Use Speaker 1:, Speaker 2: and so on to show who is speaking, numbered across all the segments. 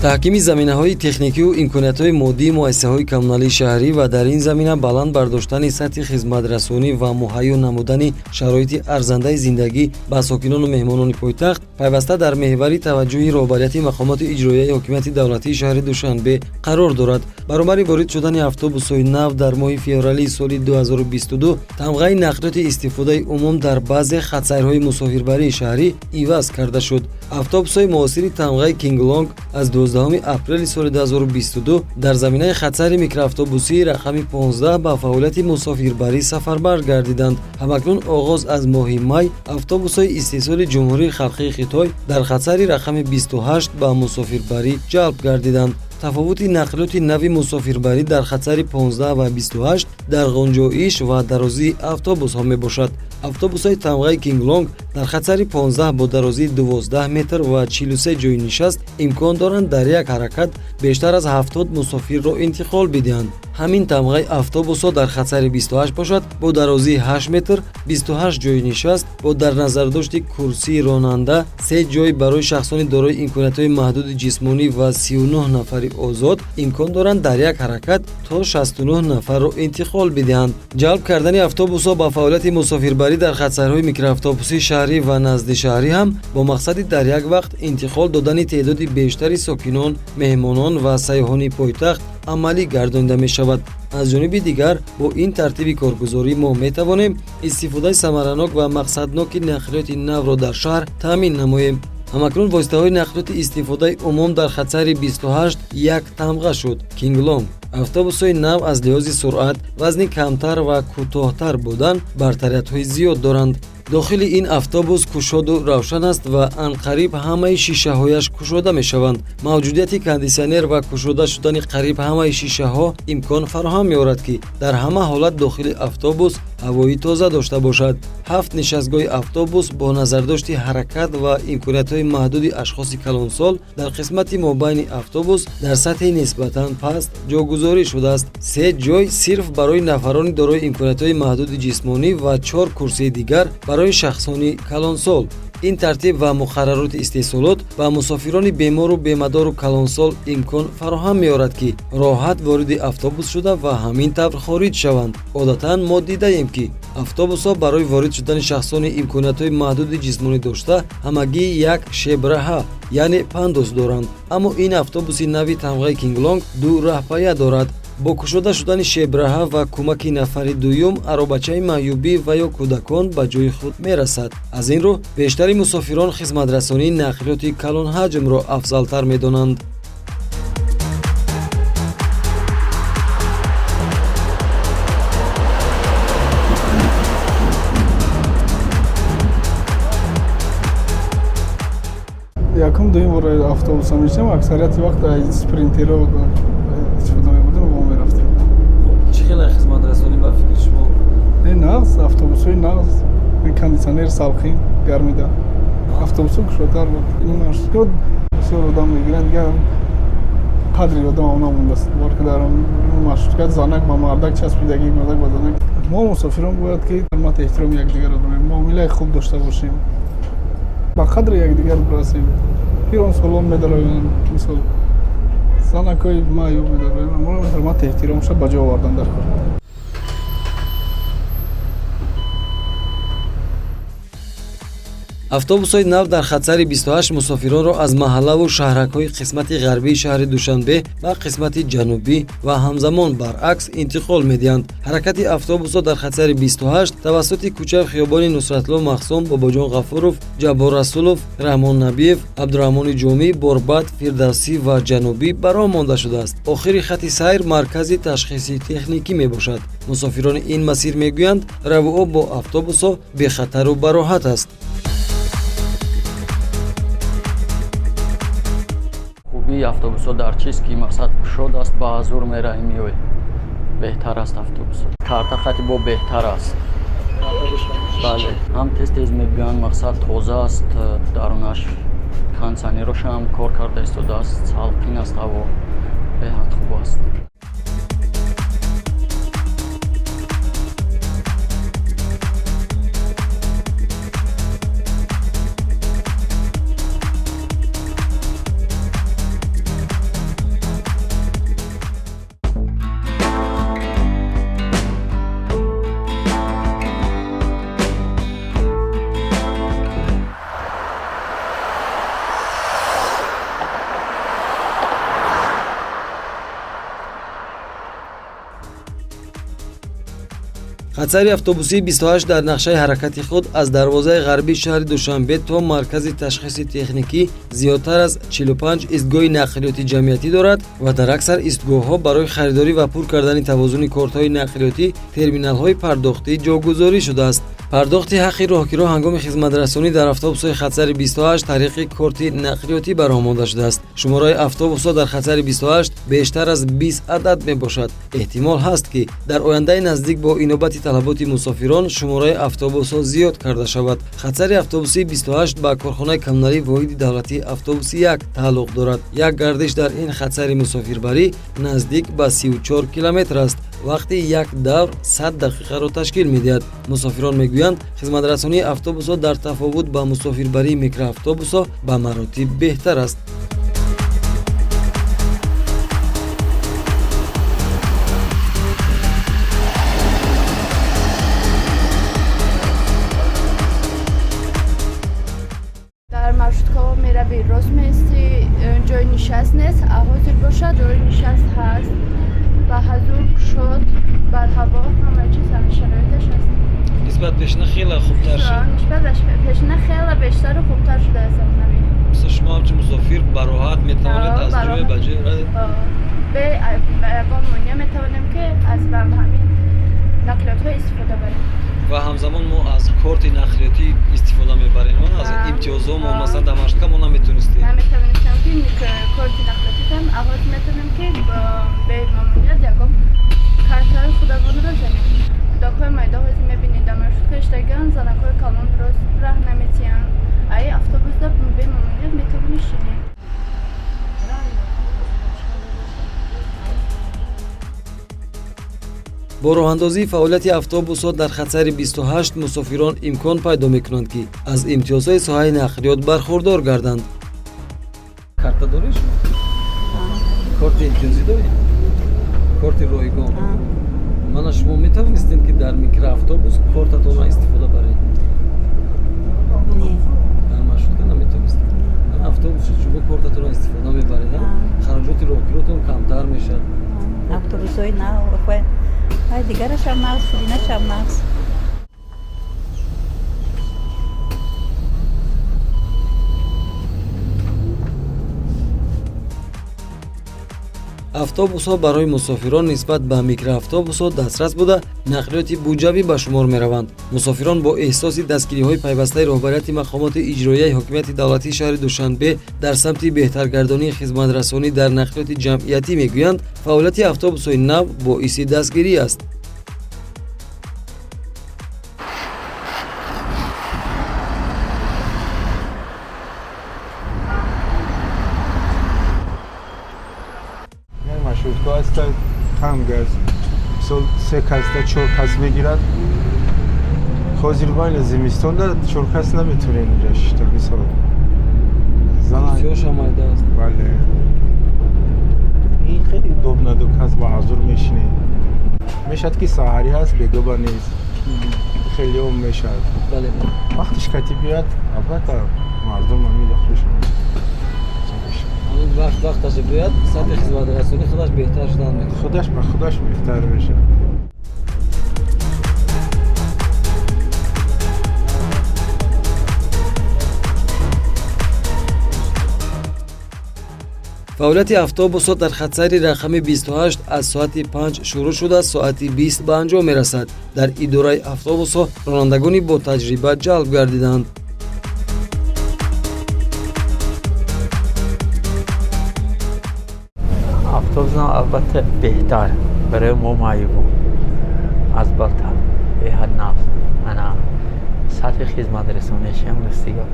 Speaker 1: Таҳкими заминаҳои техникию имкониятҳои моддии муассисаҳои коммуналии шаҳрӣ ва дар ин замина баланд бардоштани сатҳи хизматрасонӣ ва муҳайё намудани шароити арзандаи зиндагӣ ба сокинону меҳмонони пойтахт пайваста дар меҳвари таваҷҷӯҳи роҳбарияти мақомоти иҷроияи ҳокимияти давлатии шаҳри Душанбе қарор дорад. Баробари ворид шудани автобусҳои нав дар моҳи феврали соли 2022 тамғаи нақлиёти истифодаи умум дар баъзе хатсайрҳои мусофирбарии шаҳрӣ иваз карда шуд. Автобусҳои муосири тамғаи Кинглонг аз 12 апрели соли 2022 дар заминаи хатсайри микроавтобусии рақами 15 ба фаъолияти мусофирбарӣ сафарбар гардиданд. Ҳамакнун оғоз аз моҳи май автобусҳои истеҳсоли Ҷумҳурии Халқии Хитой дар хатсайри рақами 28 ба мусофирбарӣ ҷалб гардиданд. Тафовути нақлиёти нави мусофирбарӣ дар хатсайри 15 ва 28 дар ғунҷоиш ва дарозии автобусҳо мебошад. Автобусҳои тамғаи Кинглонг дар хатсайри 15 бо дарозии 12 метр ва 43 ҷойи нишаст имкон доранд дар як ҳаракат бештар аз 70 мусофирро интиқол бидиҳанд. Ҳамин тамғаи автобусҳо дар хатсайри 28 бошад, бо дарозии 8 метр, 28 ҷойи нишаст, бо дар назардошти курсии ронанда, се ҷой барои шахсони дорои имкониятҳои маҳдуди ҷисмонӣ ва 39 нафари озод имкон доранд дар як ҳаракат то 69 нафарро интиқол бидиҳанд. Ҷалб кардани автобусҳо ба фаъолияти мусофирбарӣ дар хатсайрҳои микроавтобусии шаҳрӣ ва наздишаҳрӣ ҳам бо мақсади дар як вақт интиқол додани теъдоди бештари сокинон, меҳмонон ва сайёҳони пойтахт амалӣ гардонида мешавад. Аз ҷониби дигар, бо ин тартиби коргузорӣ мо метавонем истифодаи самаранок ва мақсадноки нақлиёти навро дар шаҳр таъмин намоем. Ҳамакнун воситаҳои нақлиёти истифодаи умум дар хатсайри 28 як тамға шуд: Кинглонг. Автобусҳои нав аз лиҳози суръат, вазни камтар ва кӯтоҳтар будан бартариятҳои зиёд доранд. Дохили ин автобус кушоду равшан аст ва анқариб ҳамаи шишаҳояш кушода мешаванд. Мавҷудияти кондитсионер ва кушода шудани қариб ҳамаи шишаҳо имкон фароҳам меорад, ки дар ҳама ҳолат дохили автобус ҳавои тоза дошта бошад. Ҳафт нишастгоҳи автобус бо назардошти ҳаракат ва имкониятҳои маҳдуди ашхоси калонсол дар қисмати мобайни автобус дар сатҳи нисбатан паст ҷогузорӣ шудааст. Се ҷой сирф барои нафарони дорои имкониятҳои маҳдуди ҷисмонӣ ва чор курсии дигар барои шахсони калонсол. Ин тартиб ва муқаррароти истеҳсолот ба мусофирони бемору бемадору калонсол имкон фароҳам меорад, ки роҳат вориди автобус шуда ва ҳамин тавр хориҷ шаванд. Одатан мо дидаем, ки автобусҳо барои ворид шудани шахсони имкониятҳои маҳдуди ҷисмонӣ дошта ҳамагӣ як шебраҳа, яъне пандус доранд, аммо ин автобуси нави тамғаи Кинглонг ду раҳпая дорад. Бо кушода шудани шебраҳа ва кӯмаки нафари дуюм аробачаи маъюбӣ ва ё кӯдакон ба ҷои худ мерасад. Аз ин рӯ бештари мусофирон хизматрасонии нақлиёти калонҳаҷмро афзалтар медонанд.
Speaker 2: Якум дуюм бор автобуса мешинам. Аксарияти вақт Спринтеро истифода мебурдем ва мерафтем.
Speaker 1: Чӣ хеле хизматрасонӣ ба фикри шумо?
Speaker 2: Не, нағз, автобусҳои нағз, кондитсионер, салқин, гармида, автобусҳо кушодтар буд. Маршрутка бисёр одам мегиранд, дигар қадри одам намондааст. Бор ки дар маршрутка занак ба мардак часпидагӣ, мардак ба занак. Мо мусофирон бояд ки ҳурмат эҳтироми якдигарро дорем, муомилаи хуб дошта бошем, ба қадри якдигар бирасем. Пиронсолон медароянд, мисол, занакҳои маъюб медароянд, ҳурмат эҳтиромша ба ҷо овардан дар кор.
Speaker 1: Автобусҳои нав дар хатсайри 28 мусофиронро аз маҳаллаву шаҳракҳои қисмати ғарбии шаҳри Душанбе ба қисмати ҷанубӣ ва ҳамзамон баръакс интиқол медиҳанд. Ҳаракати автобусҳо дар хатсайри 28 тавассути кӯчаи хиёбони Нусратлло Махсум, Бобоҷон Ғафуров, Ҷаббор Расулов, Раҳмон Набиев, Абдураҳмони Ҷомӣ, Борбад, Фирдавсӣ ва Ҷанубӣ ба роҳ монда шудааст. Охири хати сайр маркази ташхиси техникӣ мебошад. Мусофирони ин масир мегӯянд, равуоб бо автобусҳо бехатару бароҳат аст.
Speaker 3: Хубии автобусҳо дар чист, ки мақсад кушод аст, ба ҳазур мераҳӣ, меоӣ. Беҳтар аст автобусҳо. Карта хати бо беҳтар аст. Бале, ҳам тез тез мебиёянд, мақсад тоза аст, дарунаш кондитсионерош ҳам кор карда истодааст, салқин аст ҳаво, беҳад хуб аст.
Speaker 1: Хатсайри автобусии 28 дар нақшаи ҳаракати худ аз дарвозаи ғарбии шаҳри Душанбе то маркази ташхиси техникӣ зиёдтар аз 45 истгоҳи нақлиёти ҷамъиятӣ дорад ва дар аксар истгоҳҳо барои харидорӣ ва пур кардани тавозуни кортҳои нақлиётӣ терминалҳои пардохтӣ ҷойгузорӣ шудааст. Пардохти ҳаққи роҳкиро ҳангоми хизматрасонӣ дар автобусҳои хатсайри 28 тариқи корти нақлиётӣ ба роҳ монда шудааст. Шумораи автобусҳо дар хатсайри 28 бештар аз 20 адад мебошад. Эҳтимол ҳаст, ки дар ояндаи наздик бо инобати талаботи мусофирон шумораи автобусҳо зиёд карда шавад. Хатсайри автобусии 28 ба корхонаи коммуналии воҳиди давлатии автобуси 1 тааллуқ дорад. Як гардиш дар ин хатсайри мусофирбарӣ наздик ба 34 километр аст. Вақти як давр 100 дақиқаро ташкил медиҳад. Мусофирон мегӯянд, хизматрасонии автобусҳо дар тафовут ба мусофирбарии микроавтобусҳо ба маротиб беҳтар аст.
Speaker 4: Дар маршруткаҳо меравӣ, рост меистӣ, ҷои нишаст нест, а ҳозир бошад, ҷои нишаст ҳаст, ба ҳазур кушод, барҳаво, ҳама чиз, ҳама шароиташ ҳаст.
Speaker 1: Нисбат пешина хеле хубтар шуд.
Speaker 4: Нисбат пешина хеле бештару хубтар шудааст замонави.
Speaker 1: Мисол, шумо ҳамчун мусофир бароҳат метавонед аз ҷое ба ҷое равед?
Speaker 4: Бе ягон монеа метавонем, ки аз ҳамин нақлиётҳо истифода барем.
Speaker 1: Ва ҳамзамон мо аз корти нақлиётӣ истифода мебарем, аз имтиёзҳо. Мо масалан дар маршрутка мо наметонистем.
Speaker 4: Наметавонистем, ки корти нақлиётитам, а ҳозир метавонем, ки бе мамоният ягон картаи худамонро занем. Кӯдакҳои майда ҳозир мебинед, дар маршрутка иштагиан, занакҳои калон рост раҳ наметиҳанд. Аи автобусда бе мамоният метавонӣ шинӣ.
Speaker 1: Бо роҳандозии фаъолияти автобусҳо дар хатсайри 28 мусофирон имкон пайдо мекунанд, ки аз имтиёзҳои соҳаи нақлиёт бархурдор гарданд. Карта доред шумо? Корти имтиёзӣ доред? Корти ройгон? Мана, шумо метавонистед, ки дар микроавтобус кортатонро истифода баред? Дар маршрутка наметавонистед. Мана, автобус шумо кортатонро истифода мебаред, хароҷоти роҳкиротон камтар мешавад.
Speaker 5: Автобусҳои нав, дигарашам нағз, инашам нағз.
Speaker 1: Автобусҳо барои мусофирон нисбат ба микроавтобусҳо дастрас буда, нақлиёти буҷавӣ ба шумор мераванд. Мусофирон бо эҳсоси дастгириҳои пайвастаи роҳбарияти мақомоти иҷроияи ҳокимияти давлатии шаҳри Душанбе дар самти беҳтаргардонии хизматрасонӣ дар нақлиёти ҷамъиятӣ мегӯянд, фаъолияти автобусҳои нав боиси дастгирӣ аст.
Speaker 6: Маршрутка ҳастанд, танг аст, мисол, се кас да чор кас мегирад. Ҳозир байни зимистон да чор кас наметавонем инҷа шишта, мисол. Бале, ин хеле удобно, ду кас ба ҳазур мешинем. Мешавад, ки саҳарӣ ҳаст, бегоба нест, хеле ом мешавад, вақтиш кати биёяд, албатта мардум ҳамида хуш
Speaker 1: мешавад. Вақт вақташ биёяд, сатҳи хизматрасонӣ худаш беҳтар шудан мекунад.
Speaker 6: Худаш ба худаш беҳтар мешавад.
Speaker 1: Фаъолияти автобусҳо дар хатсайри рақами 28 аз соати 5 шурӯъ шуда, соати 20 ба анҷом мерасад. Дар идораи автобусҳо ронандагони ботаҷриба ҷалб гардиданд.
Speaker 7: Автобус албатта беҳтар барои мо маъюбон, албатта беҳад нафс ана сатҳи хизматрасонишам ростига.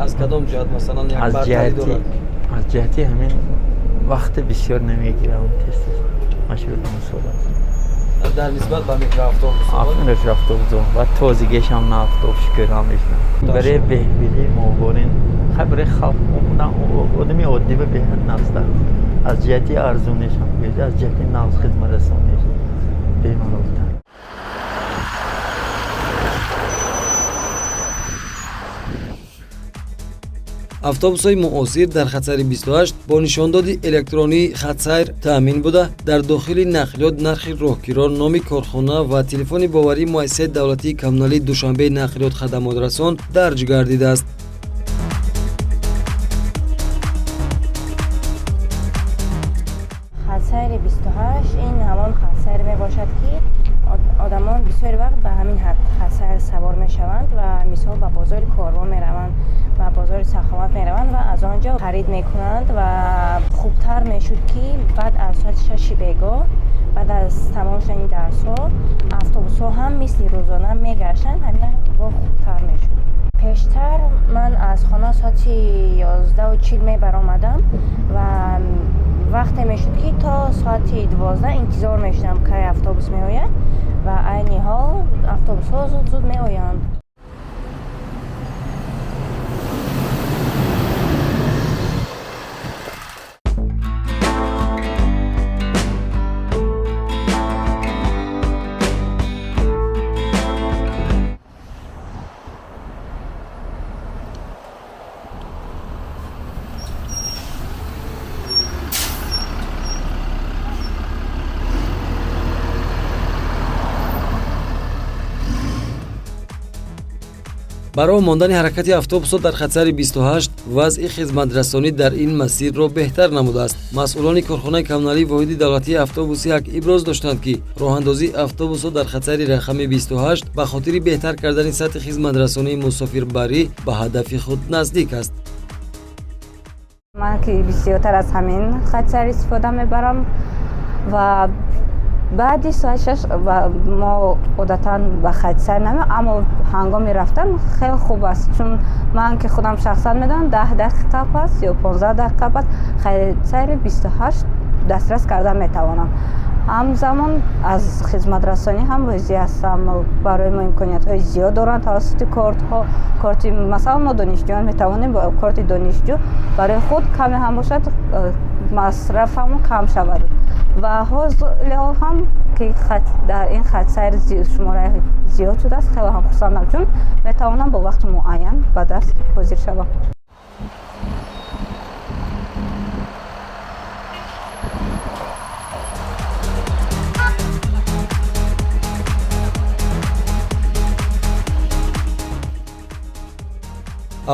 Speaker 1: Аз кадом ҷиҳат, масалан, як бартарӣ дорад?
Speaker 7: Аз ҷиҳати ҳамин вақти бисёр намегирам, тез маршрут мусоид аст.
Speaker 1: Дар нисбат ба микроавтобусҳо?
Speaker 7: Микроавтобусҳо ва тозагиашам на автобус шукр ҳамешна. Барои беҳбудии моҳворин, хай барои халқ одами оддӣ ба беҳад нафс аст. Аз ҷиҳати арзонишам, аз ҷиҳати нафс хизматрасониш бемалолтар.
Speaker 1: Автобусҳои муосир дар хатсайри 28 бо нишондоди электронии хатсайр таъмин буда, дар дохили нақлиёт нархи роҳкиро, номи корхона ва телефони боварии муассисаи давлатии коммуналии Душанбеи нақлиёт хадамотрасон дарҷ гардидааст.
Speaker 8: Хатсайри 28 ин ҳамон хатсайр мебошад, ки одамон бисёри вақт ба ҳамин хатсайр савор мешаванд ва мисол ба бозори Корвон мераванд, ба бозори Саховат мераванд ва аз он ҷо харид мекунанд. Ва хубтар мешуд, ки баъд аз соати 6 бегоҳ, баъд аз тамом шудани дарсҳо, автобусҳо ҳам мисли рӯзона мегаштанд, ҳамин бо хубтар мешуд. Пештар ман аз хона соати 11:40 мебаромадам ва вақте мешуд, ки то соати 12 интизор мешудам, кай автобус меояд, ва айни ҳол автобусҳо зуд зуд меоянд.
Speaker 1: Барои мондани ҳаракати автобусҳо дар хатсайри 28 вазъи хизматрасонӣ дар ин масирро беҳтар намудааст. Масъулони корхонаи коммуналии воҳиди давлатии автобуси ҳак иброз доштанд, ки роҳандозии автобусҳо дар хатсайри рақами 28 ба хотири беҳтар кардани сатҳи хизматрасонии мусофирбарӣ ба ҳадафи худ наздик аст.
Speaker 9: Ман ки бисёртар аз ҳамин хатсайр истифода мебарам ва баъди соати 6 мо одатан ба хатсайр намеоям, аммо ҳангоми рафтан хеле хуб аст, чун ман ки худам шахсан медонам 10 дақиқа пас ё 15 дақиқа пас хатсайри 28 дастрас карда метавонам. Ҳамзамон аз хизматрасонӣ ҳам розӣ ҳастам. Барои мо имкониятҳои зиёд доранд тавассути кортҳо. Корти масалан мо донишҷӯён метавонем бо корти донишҷӯ барои худ каме ҳам бошад масрафамон кам шавад. Ва ҳозир ҳам ки дар ин хатсайр шумораи зиёд шудааст, хеле ҳам хурсандам, чун метавонам бо вақти муайян ба дарс ҳозир шавам.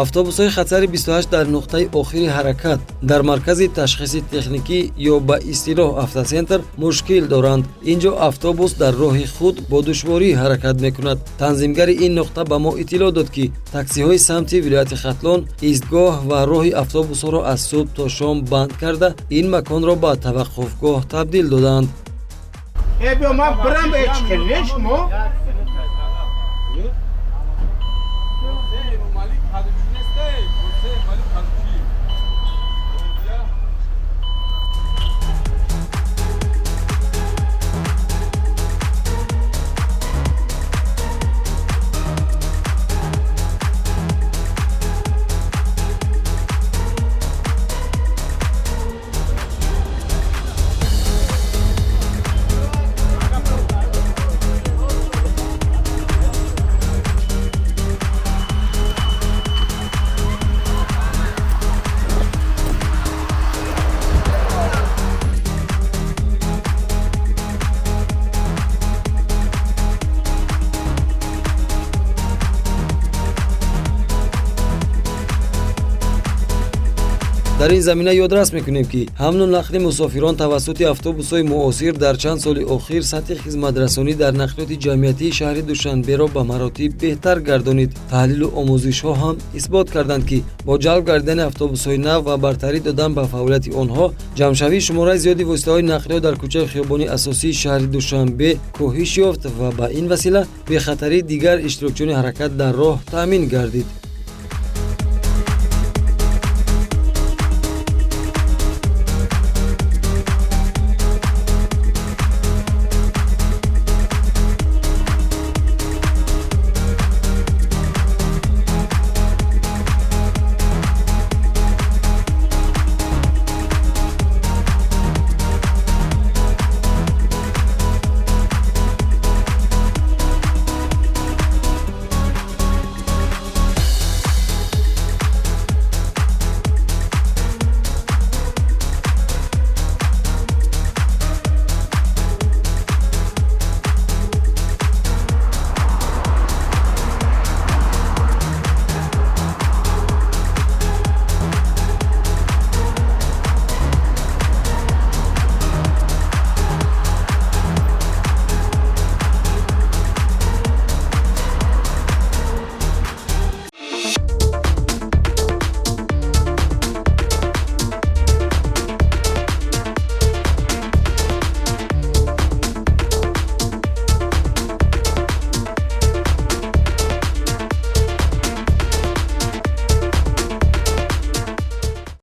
Speaker 1: Автобусҳои хатсайри 28 дар нуқтаи охири ҳаракат дар маркази ташхиси техникӣ ё ба истилоҳ автосентр мушкил доранд. Ин ҷо автобус дар роҳи худ бо душворӣ ҳаракат мекунад. Танзимгари ин нуқта ба мо иттилоъ дод, ки таксиҳои самти вилояти Хатлон истгоҳ ва роҳи автобусҳоро аз субҳ то шом банд карда, ин маконро ба таваққуфгоҳ табдил додаанд. Дар ин замина ёдрас мекунем, ки ҳамлу нақли мусофирон тавассути автобусҳои муосир дар чанд соли охир сатҳи хизматрасонӣ дар нақлиёти ҷамъиятии шаҳри Душанберо ба маротиб беҳтар гардонид. Таҳлилу омӯзишҳо ҳам исбот карданд, ки бо ҷалб гардидани автобусҳои нав ва бартарӣ додан ба фаъолияти онҳо, ҷамъшавии шумораи зиёди воситаҳои нақлиёт дар кӯчаи хиёбони асосии шаҳри Душанбе коҳиш ёфт ва ба ин васила бехатарии дигар иштирокчиёни ҳаракат дар роҳ таъмин гардид.